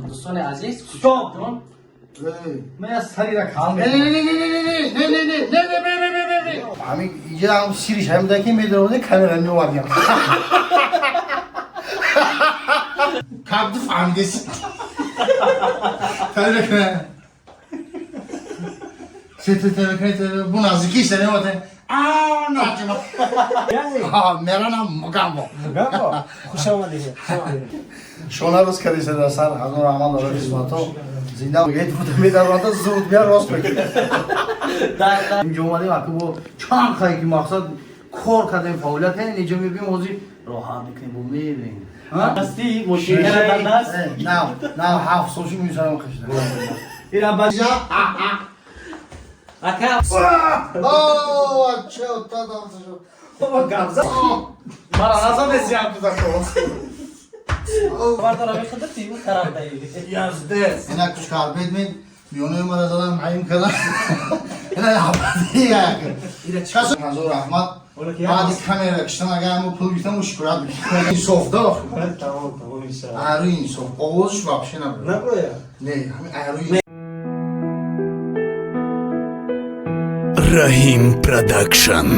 Дӯстони азиз, стоп! Ман сарира кал. Не, не, не, не, не, не, не, не, не, не, не, не, не, не, не. Ҳамин иҷа ҳам сириш ҳамин да ки медароварди, камера меовардиам. Как ду фаҳмидес? Сарира кана. Се те бу наздикиш намеомад. А, наҷма. Ха, меранам Мугамбо. Мугамбо? Хуш омадед. Шона рӯз кардиса дар сар, ҳазор раҳмат барои хизматҳо. Зинда гет буд, медароварда, зуд бия рост мекунад. Инҷо омадем, аку бо чанд қай ки мақсад кор кардем, фаъолият кардем, инҷо мебием, ҳозир роҳат мекунем, бо мебинем. Дасти мошинкара дар даст. На, 7 сол шуд, мисарам хишда. Ира ба Ака, О, че оттадам шуд. Гамза. Мара назанесиам ту зако. Бардора мехӯрдати, ӯ тараф даи. Яздес. Ина кушкарбет мен миёнаи мара задам, ҳаим кардам. Ина ҳабати як. Ҳазор раҳмат. Баъди камера киштан агар ҳамо пул гирифтам, шукурат мекунам. Инсоф да. Тамом, тамом иншалло. Аруи инсоф. Овозиш вообще набуд. Наброя. Не, ҳамин аруи. Раҳим Продакшн.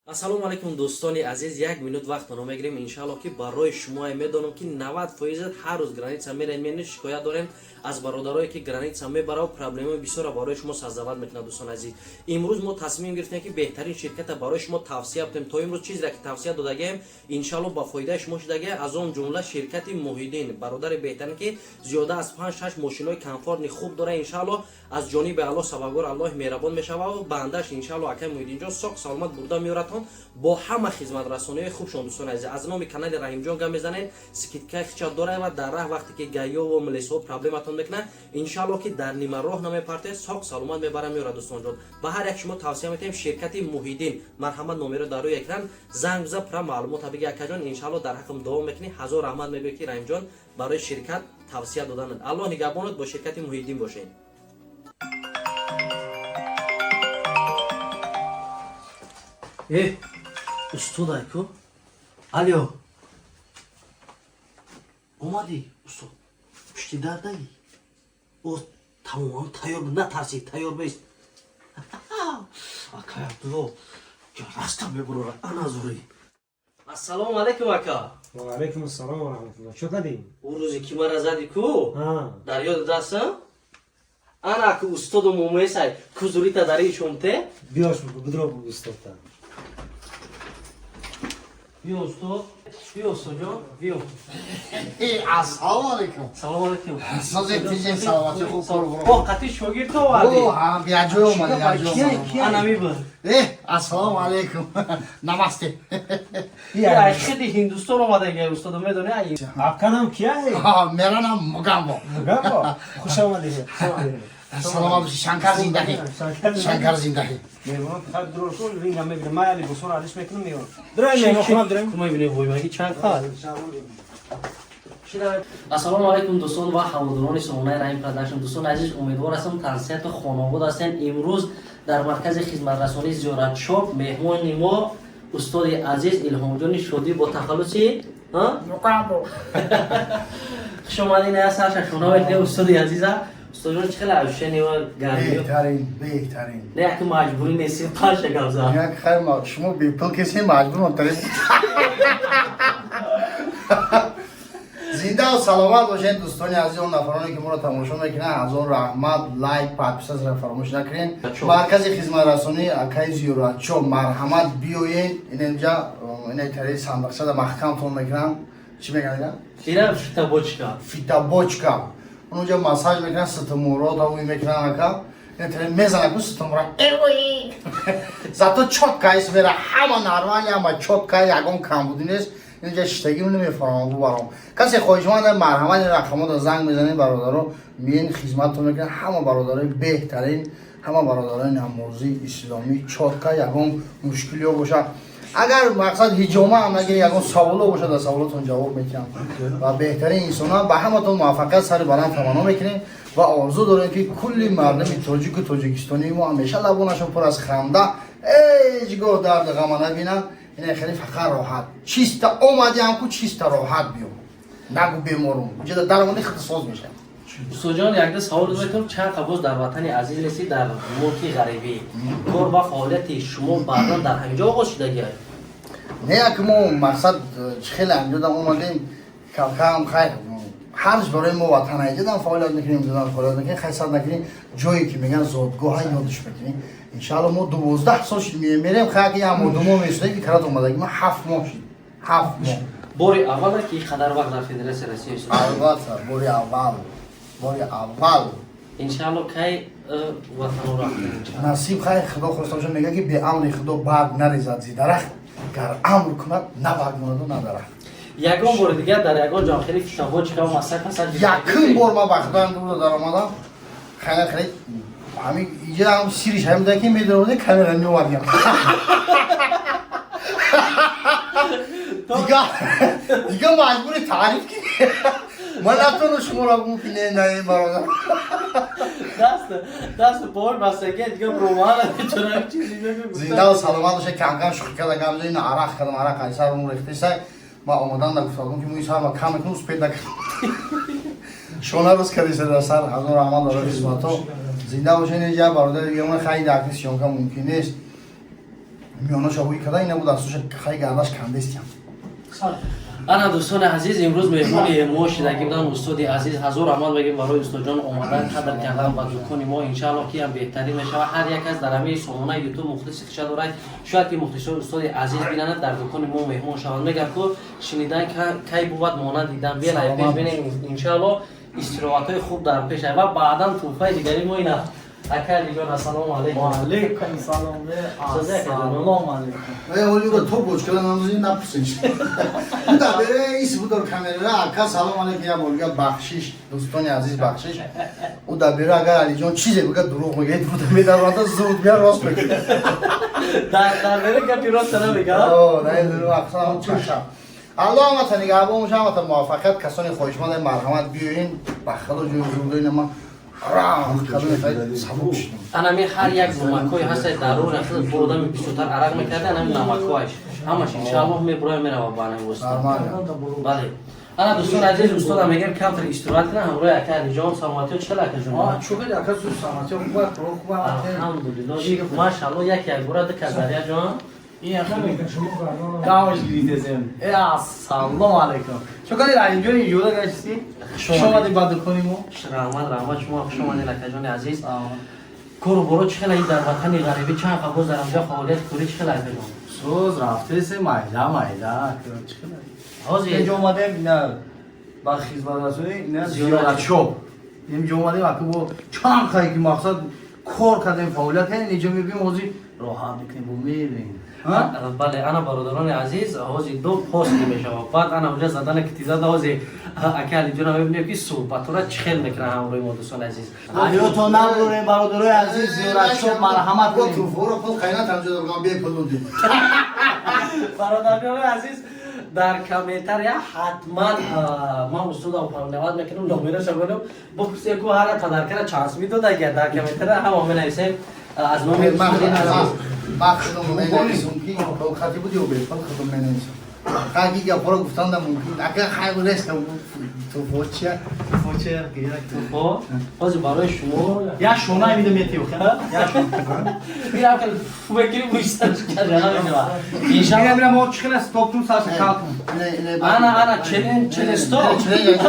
Ассалому алайкум, дӯстони азиз. Як минут вақтонро мегирем, иншалло, ки барои шумо. Медонам, ки 90% ҳар рӯз граница мерем, мене шикоят дорем аз бародарое, ки граница мебарав, проблемаи бисёрро барои шумо создавать мекунад. Дӯстони азиз, имрӯз мо тасмим гирифтем, ки беҳтарин ширката барои шумо тавсия будем. То имрӯз чизере ки тавсия додагием, иншалло, ба фоидаи шумо шудагия. Аз он ҷумла ширкати Муҳиддин, бародари беҳтарин, ки зиёда аз 5-6 мошинои комфортный хуб дора. Иншалло, аз ҷониби Аллоҳ сабабгор Аллоҳи меҳрабон мешава, баандаш, иншалло, акай Муҳиддинҷон соқ саломат бурда меоратон бо ҳама хизматрасониҳои хубшон. Дӯстони азиз, аз номи канали Раҳимҷон гап мезанед, скидка хича дора ва дар раҳ вақте ки ГАИ-ву милисҳо проблематон мекунад, иншалло, ки дар нима роҳ намепартед, соқ саломат мебара меорад. Дӯстонҷон, ба ҳар як шумо тавсия метаҳем ширкати Муҳиддин. Марҳамат, номеро дар рӯи экран, занг биза, пурра маълумота биги. Акаҷон, иншалло, дар ҳаққам дуо мекунӣ, ҳазор раҳмат мегӯӣ, ки Раҳимҷон барои ширкат тавсия доданад. Аллоҳ нигаҳбонат, бо ширкати Муҳиддин бошед. Э, устод, айку, алё, омадӣ, устод? Пушти дардаи о тамоман тайёр, натарсӣ, тайёр бест. Акай Абдулло раста мебурора, ана зури. Ассалому алайкум, ака. Ва алайкум ассалом ва раҳматуллоҳ. Чӣ кардӣ? Ӯ рӯзе ки мара зади ку? Ҳа. Дар ёд дастам, ана аку устоду момесай кузурита дари шумте. Биёш, бидро устодта. Биё, устод, биё, устодҷон, биё. Ассалому алайкум. Салому алайкум. Сози тиҷен, саломатӣ, хуб, кор О, қати шогирд овардӣ. О, ҳа, яҷой омадем, яҷой омадем. Ана мибр. Э, ассалому алайкум. Намасте. Ай хиди Ҳиндустон омадаги, устодо, медони, ай. Аканам кия? Ҳа, меранам Мугамбо. Мугамбо. Хуш омадед. Хуш омадед. Саломат бошӣ, Шанкар зиндаҳӣ. Шанкар зиндаҳӣ. Меҳмон хай дур шуд, ринга мебинам. Ман али бусур алиш мекунам, меём. Дурай меҳмонхона дурем. Кумай бини воймаги чанд хал. Ассалому алайкум, дӯстон ва ҳаводорони сомонаи Раҳим Продакшн. Дӯстони азиз, умедвор ҳастам, тансиҳату хонобод ҳастем. Имрӯз дар маркази хизматрасонии Зиёратшоп меҳмони мо устоди азиз Илҳомҷони Шодӣ бо тахаллуси Мугамбо. Хуш омадин. Я сарша шуна мекунем устоди азиза. Устодҷон, чӣ хеле ощущение ва гармиё? Беҳтарин, беҳтарин. Не, яки маҷбурӣ нестӣ, панҷа гап зад. Як хайр, шумо бепул касе маҷбур онтаред. Зинда ва саломат бошед, дӯстони азиз, он нафароне ки моро тамошо мекунанд, ҳазор раҳмат, лайк, подписаться фаромӯш накунед. Маркази хизматрасонӣ акаи Зиёратчо, марҳамат, биёед инҷа, ина тари сандақчада маҳкамтон мекунанд. Чӣ мегӯянд? Ира фитобочка. Фитобочка. Онҷа массаж мекунанд, ситмуро давӣ мекунанд, ака. Ина тари мезанад ку ситмуро. Зато чётко ис мера, ҳама нормально, ҳама чётко, ягон камбудӣ нест. Инҷа шиштагим намефаҳмам бубаром. Касе хоҳишманд, марҳамат, ин рақамода занг мезанед, бародаро, миен хизматтон мекунанд. Ҳама бародарои беҳтарин, ҳама бародарои намозӣ, исломӣ, чётко, ягон мушкилиё бошад, агар мақсад ҳиҷома ҳам нагири, ягон саволо бошад, дар саволотон ҷавоб медиҳам. Ва беҳтарин инсонҳо, ба ҳаматон муваффақият, сари баланд таманно мекунем ва орзу дорем, ки кулли мардуми тоҷику тоҷикистонии мо ҳамеша лабонашон пур аз ханда, ҳеҷ гоҳ дарду ғама набинанд. Ина хеле фақат роҳат, чиста омадиам ку, чиста роҳат биё. Нагу беморум. Ҷида даромади хит соз мешавад. Устодҷон, якда савол метавонам, чанд қабоз дар ватани азиз ресид, дар мулки ғарибӣ. Кор ва фаъолияти шумо баъдан дар ҳаминҷо оғоз шудагиаст? Не, як мо мақсад хеле ҳамҷода омадем, кам-кам хайр. Ҳарч барои мо ватан айҷадам фаъолият мекунем, ҷудам фаъолият мекунем, хай сад накунем, ҷое ки меган зодгоҳа ёдш мекунем. Иншаалло мо 12 сол шид мерем, хай ки як моҳ ду моҳ месудем, ки карат омадаги мо 7 моҳ шид. 7 моҳ. Бори аввала ки қадар вақт дар Федератсияи Россия истод? Албатта, бори аввал. Бори аввал. Иншаалло кай ватанро рафтем иншаалло. Насиб хай Худо хоста боша, мега ки бе амри Худо барг нарезад зи дарахт, гар амр кунад на барг монаду на дарахт. Ягон бори дигар дар ягон ҷо хеле фитнаҳо чикав масак масак Якум бор ман ба Худоям дурда даромадам. Хеле хеле ҳамин иҷа ҳам сириш ҳамин да ки медаромадем, камера меовардем. Дига маҷбури таъриф ки ман натонам шуморо бигӯм ки не, не, бародар. Даст пой басаге дига романа метонам чизи бигӯм. Зинда ва саломат бошед, кам-кам шӯхӣ карда гап задем, арақ кардам, арақ қайсар рехтеса. Ман омадан да гуфтам ки мӯи сарма кам мекунам, успед накардам. Шона рӯз кардиса дар сар, ҳазор раҳмат барои хизматҳо. Зинда бошед, инҷа бародари дигарамон хай дар акси съёмка мумкин нест. Миёнаша ҳуй карда, ина буд асоша хай гардаш кандестиям. Ана дӯстони азиз, имрӯз меҳмони мо шидагӣ буданд устоди азиз. Ҳазор раҳмат мегӯем барои устодҷон омадан, қадр кардан ба дукони мо. Иншаалло ки ҳам беҳтарин мешавад. Ҳар як аз дар ҳамаи сомонаи ютуб мухлиси хиша дорад. Шояд ки мухлисони устоди азиз бинанд, дар дукони мо меҳмон шаванд. Мегӯям ку шунидан кай бувад монанд дидан. Бинай пеш бинем, иншаалло истироҳатҳои хуб дар пеш ва баъдан тӯҳфаи дигари мо ин аст. Ака Алиҷон, ассалому алайкум. Ва алайкум салом. Ассалому алайкум. Э, оли то бочкала намузи напурсиш. Да бере ис будор камера, ака салом алайкум, я борга бахшиш, дӯстони азиз бахшиш. У да бере агар Алиҷон чизе бигӯяд дурӯғ мегӯяд, буда медаронда зуд меяд рост мегӯяд. Дар бере гапи рост намегӯяд? О, на дурӯғ аслан чаша. Аллоҳ ҳамата нигаҳбон боша, ҳамата муваффақият, касони хоҳишманд марҳамат биёин, ба Худо ҷои ҳузур дорин, ма Анами ҳар як намакҳои ҳаста дар рӯ рафта бо одами бисёртар арақ мекарда, анами намакҳояш ҳамаш иншааллоҳ мебуроя мерава ба анами восита. Бале. Ана дӯстони азиз, устодам мегӯям камтар истироҳат кунам ҳамроҳи ака Алиҷон. Саломатиё чӣ хел акаҷон? Чӯ хеле ака су саломатиё хуб аст, хуб аст. Алҳамдулиллоҳ. Машааллоҳ, як як бора ду кас дар як ҷон. Ин ака гавш гирифтесем. Э, ассалому алайкум. Чӯ хеле Алиҷон иҷода гаштӣ? Хуш омадед ба дукони мо. Раҳмат, раҳмат, шумо хуш омадед акаҷони азиз. Кору боро чӣ хел дар ватани ғарибӣ, чанд қабоз дар ҳамҷо фаъолият корӣ чӣ хел акаҷон? Соз рафтесем, майда майда, чӣ хел? Ҳозир инҷо омадем ина ба хизматрасонӣ, ина зиёратшоп. Инҷо омадем ака бо чанд қай ки мақсад кор кардем, фаъолият кардем, инҷо мебинем ҳозир роҳат мекунем, бо мерем. Бале, ана бародарони азиз, ҳозир ду пост мешавад. Баъд ана ҳуҷа задана ки тизада ҳозир ака Алиҷонро мебинем ки суҳбатҳоро чӣ хел мекунанд ҳамроҳи мо дӯстони азиз. Ҳаётон набурем бародарои азиз, зиёратшоп марҳамат кунед. Туфуро пул қайнат ҳамҷо доргам бепул додем. Бародарони азиз, дар комментария ҳатман ман устодам паҳнават мекунам, номераша мекунам, бипурсем ку ҳар падаркара чанд сум медод, агар дар комментария ҳама менависем аз номи устоди азиз. Ман худам менависам ки хати буд ё бепул худам менависам. Хаги гапҳоро гуфтанда мумкин. Ака хай реста туфо чия? Туфо чия? Туфо? Ҳозир барои шумо як шона медам метиё, ха? Як шона. Мирам ки мекунӣ мӯйсараш кажана мешавад. Иншаллоҳ мирам мо чӣ хел стоп кун сарша кал кун. Ана ана челен челен стоп. Челен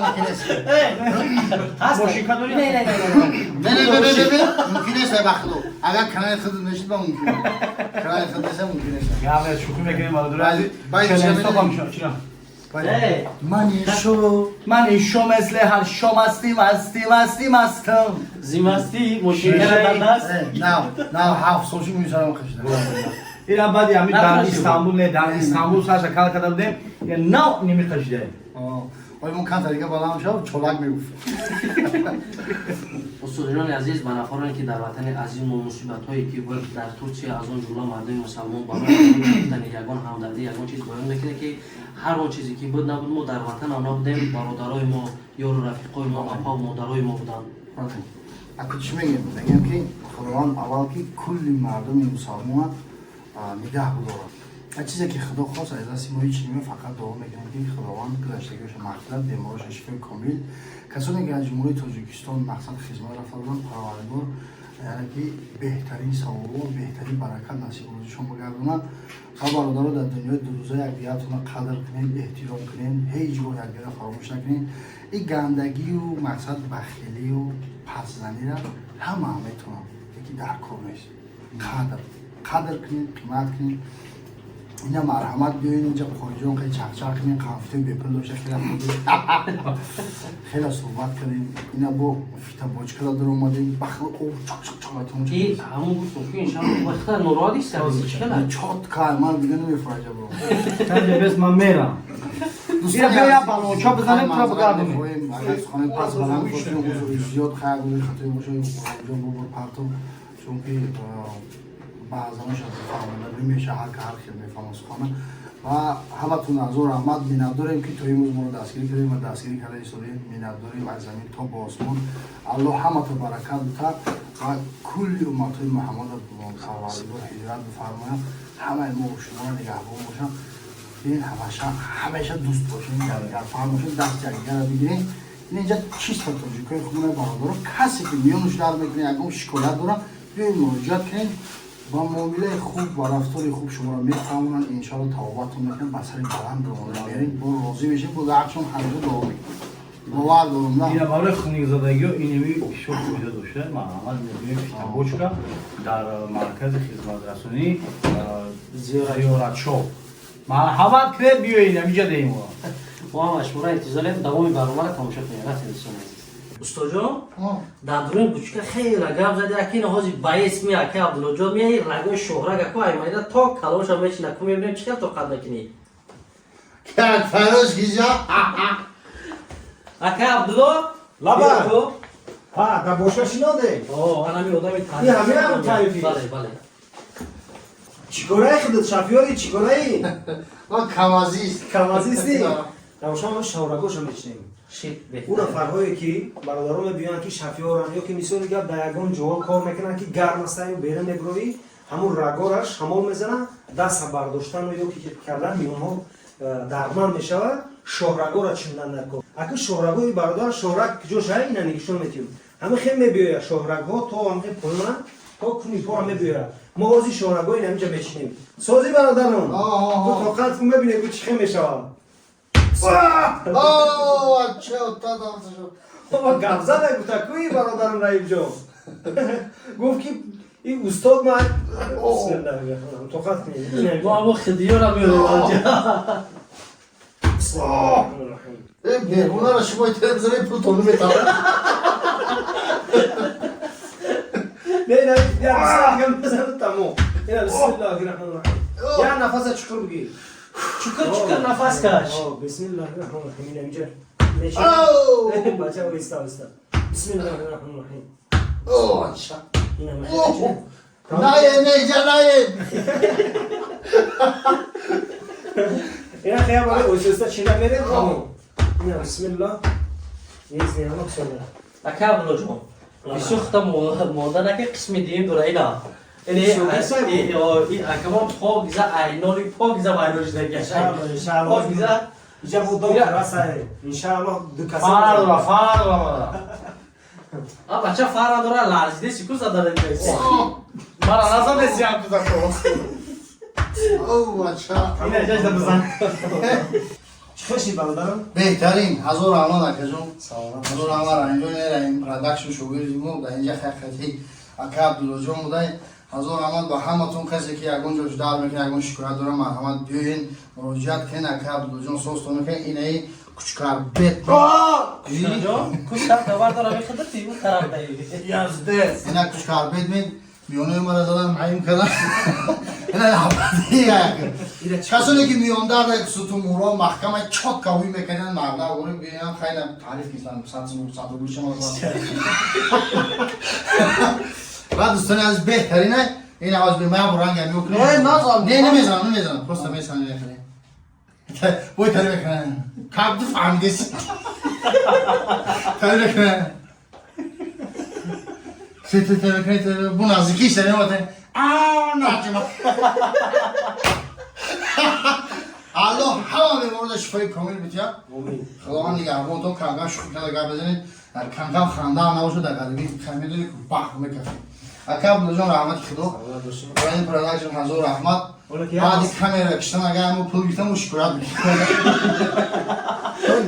мумкин нест. Мошинка дорӣ? Не, не, не, не. Не, не, не, не, не, мумкин нест бахло. Агар канали худ нешид ба мумкин. Канали худ нест мумкин нест. Гап шӯхӣ мекунем бародари азиз. Челен стоп ҳам чӣ? Ман ишо мисли ҳар шом ҳастим, ҳастим, ҳастим, ҳастам. Зимастӣ мошинкара дар даст. На, на, 7 сол шуд мӯйсарам хашида. Ира баъди ҳамин дар Истанбул, не, дар Истанбул сарша кал карда будем, нав немихашида. Ой, мон камтар дига баланд шав, чолак мегуфт. Устодҷони азиз, ба нафароне ки дар ватани азиз мо мусибатҳое ки буд дар Турсия, аз он ҷумла мардуми мусалмон барои гуфтани ягон ҳамдардӣ, ягон чиз баён мекунед ки ҳар он чизе ки буд набуд, мо дар ватанам набудем, бародарои мо, ёру рафиқои мо, апаву модарои мо буданд. Аку чӣ мегӯем? Мегӯем ки Худованд аввал ки кулли мардуми мусалмона нигаҳ бидорад. Чизе ки Худо хост, аз дасти мо ҳеч намеояд. Фақат дуо мекунем, ки Худованд гузаштагиҳоша мағфират, бемороша шифои комил, касоне ки аз Ҷумҳурии Тоҷикистон мақсад хизмат рафта буданд, Парвардигор яъне ки беҳтарин савобо, беҳтарин баракат насиб рӯзишон бигардонад. Ва бародаро, дар дунёи дурӯза якдигаратонро қадр кунед, эҳтиром кунед, ҳеҷ гоҳ якдигара фаромӯш накунед. Ин гандагию мақсад бахелию пасзанира ҳама метавонанд, лекин дар кор нест. Қадр кунед, қимат кунед. Ина марҳамат, биёед инҷа, хориҷон хеле чақчақ кунед, конфетои бепул дошта, хеле хеле суҳбат кардем. Ина бо фита бочкада дар омадем, бахл об чақ-чақ-чақ. И ҳамон гуфтум, ки иншалло вақта нороҳат исти, чикала. Чётко, ман дига намефаҳмам бро. Таҷа бес, ман мерам. Бия, бия, я балонча бизанем, тура бигардонем. Агар суханои пас баланд бошем, узри зиёд. Хайр, хатои боша, ҷон бобор партов, чунки баъзанаш фаҳмода намеша, ҳар ка ҳар хел мефаҳма сухана. Ва ҳаматон азор раҳмат, миннатдорем, ки то имрӯз моро дастгирӣ кардем ва дастгирӣ карда истодем. Миннатдорем аз замин то ба осмон. Аллоҳ ҳамато баракат бита ва кулли умматҳои Муҳаммада Парвардигор ҳидоят бифармояд, ҳамаи мо шуморо нигаҳбон бошам. Бин, ҳамаша ҳамеша дӯст бошем, якдигарфаҳм бошем, даст якдигарро бигирем. Ин инҷа чисто тоҷикои худмона, бародаро, касе ки миёнуш дар мекунед, ягон шикоят дорад, биёед муроҷиат кунед. Ба муомилаи хуб ва рафтори хуб шуморо мефаҳмонанд, иншоалло тавобатон мекунанд, ба сари баланд бимонад, мерем, бо розӣ мешем, бо даҳшон ҳамеша дуо мекунем, бовар дорум на. Ина барои хуникзадагиҳо инами бисёр фоида дошта. Марҳамат, мебинем фита бочка дар маркази хизматрасонӣ Зиёратшоп. Марҳамат кунед, биёед, ҳамиҷа деем. Мо ҳам аз шуморо интизорем. Давоми барномаро тамошо кунед. Рафтем, дӯстони азиз. Устоҷон, дар дуруни бучка хеле гап зади, аки ина ҳози баес ми аки Абдуллоҷон меяи, рагои шоҳраг аку аймайда то калонша мечина ку, мебинем чӣ хел тоқат мекунӣ. Фарош гиҷа. Ака Абдулло. Лаба. Биё ту. Ҳа, дар боша шиноде. О, анами одами. Ин ҳамин ҳам тарифи. Бале, бале. Чӣ кораи худат, шофёри чӣ кораи? Ман камазист. Камазисти? Равшан, шаврагоша мечинем. Шит. Ӯ нафарҳое ки бародарон мебиёянд, ки шофёранд ё ки мисоли гап дар ягон ҷоҳо кор мекунанд, ки гарм астаю берун мебурӣ, ҳамун рагораш шамол мезанад, даста бардоштану ё ки кардан миёнҳо дардманд мешавад. Шоҳрагора чиндан дар кор. Аки шоҳрагои бародар, шоҳраг куҷо шай, ина нигишон метиҳем. Ҳама хел мебиёяд шоҳрагҳо то ҳамхел поёна, то куни пора мебиёяд. Мо ҳозир шоҳрагои инамиҷа мечинем. Сози, бародарон, ту тоқат кун, мебинед ку чӣ хел мешавад. О, че оттадам шуд. Гап зада гуфта куи бародарам Раибҷон гуфт, ки ин устод ман тоқат кунед. Мо ҳамо хидиёра меорем анҷа. Э, бегунаро шумо телевизори пултон метавонад. Не, не, я бисмиллаҳ тамом. Ина бисмиллаҳи раҳмони раҳим. Я нафаса чуқур бигир. Чуқур, чуқур нафас каш. Бисмиллаҳи раҳмони раҳим. Ина инҷа. Бача, оҳиста, оҳиста. Бисмиллаҳи раҳмони раҳим. О, ча. Ина. Нае, неҷа, нае. Ина хая барои оҳиста чина мерем, тамом. Ина бисмиллаҳ. Низ не, ама бисмиллаҳ. Ака Абдуллоҷон, бисёр хута мода наки, қисми дуюм дора ина. Акамон покиза, айноли покиза вайрошидагиаш. Иншаллоҳ. Покиза. Иҷа бо доктор аса. Иншаллоҳ ду каса. Фар дора, фар дора. А бача фара дора, ларзиде сику зада. Мара назадесиам ту тако. О, бача. Ина ҷашда бизан. Чӣ хел шид, бародарам? Беҳтарин, ҳазор раҳмат, акаҷон. Ҳазор раҳмат, Раҳимҷон, Раҳим продакшн шогирди мо дар инҷа ҳақиқати ака Абдуллоҷон будай. Ҳазор раҳмат ба ҳаматон, касе ки ягон ҷош дард мекунад, ягон шикоят дора, марҳамат, биёен, муроҷиат кунед, ака Абдуллоҷон созтон мекунад. Инаи кучкарбет. Ҷон, кушта хабар дора мехӯрд, ӯ тараф даи. Яздес. Ина кучкарбет мед миёнаи мара задан, маим кардан. Ина касоне ки миёндарда, сутунмуҳро маҳкама чётко ҳуй мекарданд, марда гури биёян, хайна таъриф кистан, 100 сум, 100 рубл шумо. Ва дӯстони азиз, беҳтарина ин аваз бе ман ранг мекунам. Не, назан. Не, намезанам, намезанам, просто месанам, мехӯрем. Бой тари мекунам. Кабду фаҳмидес. Тари мекунам. Се тари мекунам, бу наздикиш тари мекунам. А, наҷма. Аллоҳ ҳама беморда шифои комил бития. Худованд нигаҳбонтон. Камкам шӯхӣ карда гап бизанед, дар камкам ханда ҳам набошад, дар ғарибӣ медонӣ ки баҳ мекафӣ. Ака Абдуллоҷон, раҳмати Худо. Барои продакшн ҳазор раҳмат. Баъди камера киштан агар мо пул гирифтам, мо шикоят мекунем.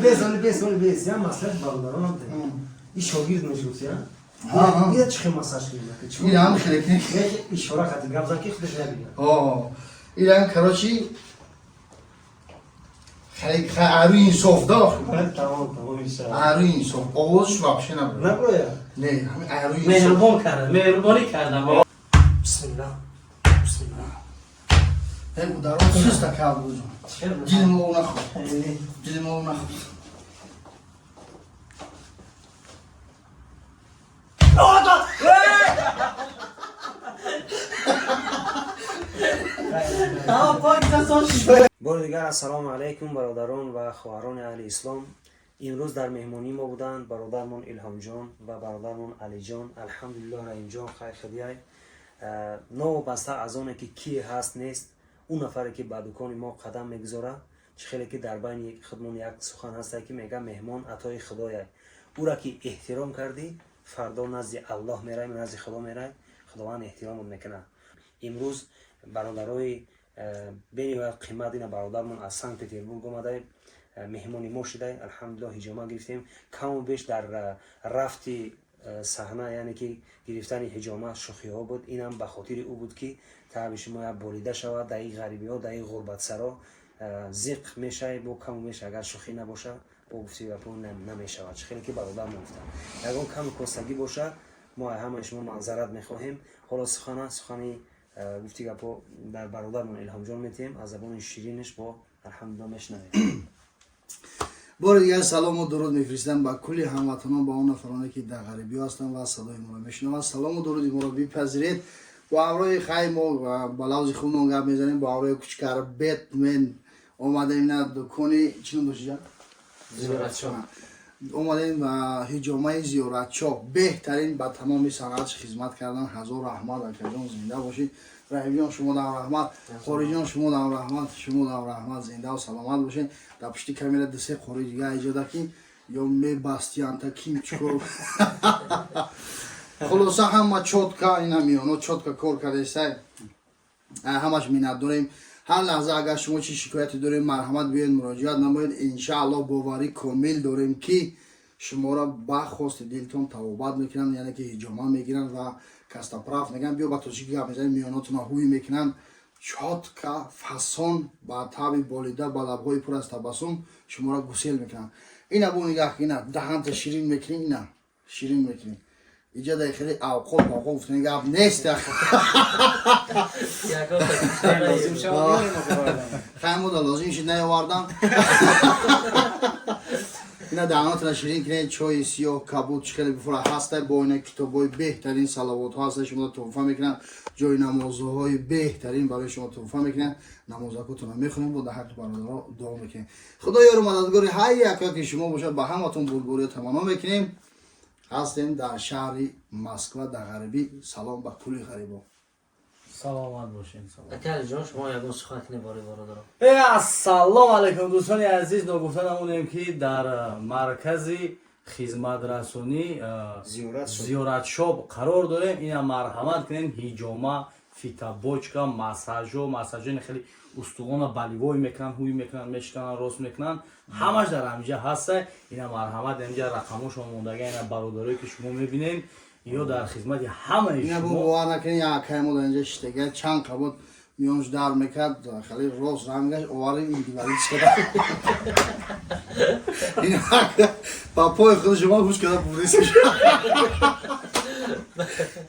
Бес, оли бес, оли бес. Я маслиҳат бародаронам дем. И шогирд мешуд, я? Ира чӣ хел массаж кунем? Ира ҳам хеле кунем. Ишора хати гап зан ки худаш набинад. О, ира короче хеле аруи инсоф да. Тамом, тамом иншаллоҳ. Аруи инсоф. Овозш вообще набуд. Наброя? Не, ҳамин аруи инсоф. Меҳрубон кардам, меҳрубонӣ кардам. Бисмиллаҳ. Бисмиллаҳ. Эй, ударон суста кард буҷон. Дили мо нахӯрд. Дили мо нахӯрд. Бори дигар ассалому алайкум, бародарон ва хоҳарони аҳли ислом. Имрӯз дар меҳмонӣ мо буданд бародармон Илҳомҷон ва бародармон Алиҷон. Алҳамдулиллоҳ, Раҳимҷон хайр хидияй. Новобаста аз оне ки ки ҳаст нест, ӯ нафаре ки ба дукони мо қадам мегузорад, чӣ хеле ки дар байни худмон як сухан ҳастае ки мега меҳмон атои худояй. Ӯра ки эҳтиром кардӣ, фардо назди Аллоҳ мерай, назди Худо мерай, Худованд эҳтиромот мекунад. Имрӯз бародарои бениҳоят қимат ина бародармон аз Санкт Петербург омадай, меҳмони мо шудай. Алҳамдулиллоҳ, ҳиҷома гирифтем. Каму беш дар рафти саҳна, яъне ки гирифтани ҳиҷома шӯхиҳо буд. Инам ба хотири ӯ буд ки таъби шумо як болида шавад дар ин ғарибиҳо, дар ин ғурбатсаро зиқ мешавӣ, бо каму беш агар шӯхӣ набошад, бо гуфти гапҳо намешавад. Чӣ хеле ки бародармон гуфтанд, ягон каму костагӣ бошад, мо ҳамаи шумо маъзарат мехоҳем. Ҳоло сухана сухани гуфти гапҳо дар бародармон Илҳомҷон метиҳем, аз забони ширинаш бо алҳамдулиллоҳ мешунавем. Бори дигар салому дуруд мефиристам ба кулли ҳамватанон, ба он нафароне ки дар ғарибиҳо ҳастанд ва садои моро мешунаванд. Салому дуруди моро бипазиред. Бо ҳамроҳи хай мо ба лавзи худмон гап мезанем, бо ҳамроҳи кучкар Бетмен омадем на дукони чӣ ном дошт? Зиёратшоҳ. Омадем ҳиҷомаи Зиёратшоҳ, беҳтарин ба тамоми санъатш хизмат кардан. Ҳазор раҳмат, акаҷон, зинда бошед. Раҳимҷон, шумо дам раҳмат, Қориҷон, шумо дам раҳмат, шумо дам раҳмат, зиндаву саломат бошед. Дар пушти камера дусе қори дига иҷода ки ё мебастиянта ким чикор. Хулоса, ҳама чётко, ина миёно чётко кор кардесай, ҳамаш миннат дорем. Ҳар лаҳза агар шумо чӣ шикояте дорем, марҳамат, биёед, муроҷиат намоед. Иншааллоҳ, боварӣ комил дорем ки шуморо ба хости дилтон табобат мекунанд, яъне ки ҳиҷома мегиранд ва костоправ мегӯянд. Биё ба тоҷикӣ гап мезанем, миёнотона ҳуй мекунанд, чётко, фасон, ба таби болида, ба лабҳои пур аз табассум шуморо гусел мекунанд. Ина бо нигаҳ, ина даҳанта ширин мекунӣ, ина ширин мекунӣ. Иҷа дар хеле авқот авқот гуфтани гап нест. Хаймода лозим шид, наёвардам. Ина даҳанотона ширин кунед, чойи сиёҳ, кабуд чӣ хеле бифура ҳастай, бо ина китобҳои беҳтарин салавотҳо ҳастай, шумо туҳфа мекунанд, ҷои намозҳои беҳтарин барои шумо туҳфа мекунанд. Намозакотона мехонем, бо дар ҳаққи бародаро дуо мекунем. Худо ёру мададгори ҳар яке ки шумо бошад. Ба ҳаматон бурдбориё таманно мекунем. Ҳастем дар шаҳри Москва, дар ғарибӣ. Салом ба кулли ғарибо. Саломат бошед. Ака Алиҷон, шумо ягон сухан кунед барои бародарон. Э, ассалому алайкум, дӯстони азиз. Ногуфта намонем ки дар маркази хизматрасонӣ Зиёратшоп қарор дорем. Ина марҳамат кунем, ҳиҷома, фитобочка, массажо, массажони хеле устухона болевой мекунанд, ҳуй мекунанд, мешикананд, рост мекунанд, ҳамаш дар ҳамиҷа ҳаста. Ина марҳамат, ҳамиҷа рақамошон мондага. Ина бародарое ки шумо мебинед, ё дар хизмати ҳамаи ина бо шумо. Бовар накунед, як акай мо дар инҷа шиштага, чанд қабот миёнш дар мекард, хеле рост рамгашт, оварем, инвалид шуда. Ин ба пои худ шумо гӯш карда бурис.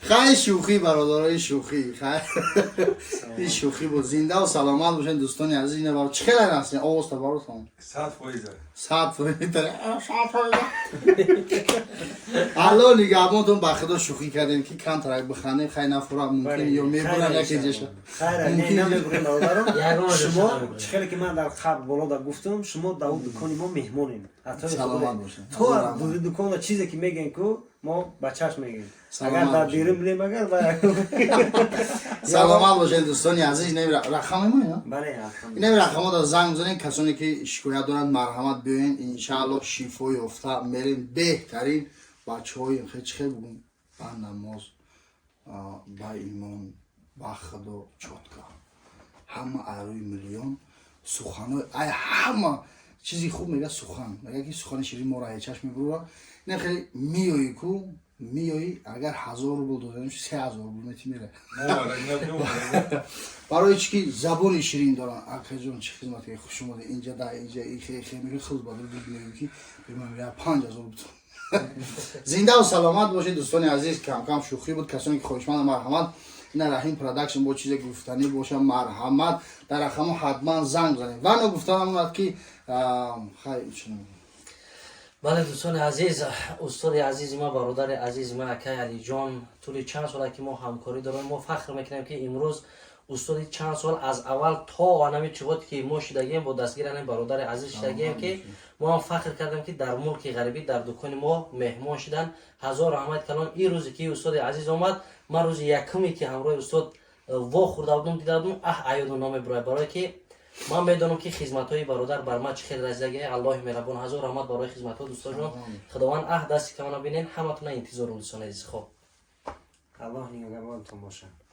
Хай, шӯхӣ, бародарои, шӯхӣ, хай, ин шӯхӣ буд. Зиндаву саломат бошед, дӯстони азиз. Ина баро чӣ хеле ҳастем, овозта баротон. 100%. 100%, 100%. Алло нигаҳбонтон. Ба худо, шӯхӣ кардем ки камтарак бихандем. Хай, нафура мумкин ё мебурам яке ҷеша. Хайра, не, намебурем, бародарон. Ягон ҷоша шумо намебурем. Чӣ хеле ки ман дар қабл боло да гуфтам, шумо дар он дукони мо меҳмонем. Атои Саломат Худо. бошед. То дуконда чизе ки мегӯем ку Мо ба чашм мегирем. Саломат Агар дар бошед. берун бирем, агар ба Саломат бошед, дӯстони азиз. Ин рақами мо ина? Бале, алҳамдулиллаҳ. Ин рақамҳо дар занг бизанед. Касоне ки шикоят доранд, марҳамат, биёен, иншааллоҳ, шифо ёфта мерем. Беҳтарин бачаҳои, хе чӣ хел бугум, ба намоз, ба имон, ба Худо, чётко ҳама арӯи миллион суханҳои ай ҳама чизи хуб мега, сухан мега, ки сухани ширин моро ҳечаш мебурад. Не, хеле миёӣ ку миёӣ, агар 1000 рубл додем, 3000 рубл мети, мере, барои чӣ ки забони ширин доранд. Акаҷон, чӣ хизмате, хуш омаде, инҷа да инҷа ихе ихе меги, худ ба дуд мегӯ, ки биман 5000 бутун. Зиндаву саломат бошед, дӯстони азиз. Камкам шӯхӣ буд. Касоне ки хоҳишманд, марҳамат. Ина Раҳим Продакшн бо чизе гуфтанӣ боша, марҳамат, дар рақамҳо ҳатман занг бизанед. Ва ногуфта намонад, ки хай чӣ намегӯям. Бале, дӯстони азиз, устоди азизи ма, бародари азизи ма, акай Алиҷон, тӯли чанд сола ки мо ҳамкорӣ дорем, мо фахр мекунем, ки имрӯз устоди чанд сол аз аввал то анами чиғоте ки мо шидагием, бо дастгири ани бародари азиз шидагием, ки мо ҳам фахр кардем, ки дар мулки ғарибӣ дар дукони мо меҳмон шидан. Ҳазор раҳмат калон. Ин рӯзе ки устоди азиз омад, ман рӯзи якуме ки ҳамроҳи устод вохӯрда будум, дида будум, аҳ, аёду намебурад, барое ки ман медонам, ки хизматҳои бародар бар ман чӣ хел расидаги. Аллоҳи меҳрабон, ҳазор раҳмат барои хизматҳо, дӯстоҷон. Худованд аҳ дасти камана бинен. Ҳаматона интизорум, дӯстони азиз. Хоб. Аллоҳ нигаҳбонтон бошад.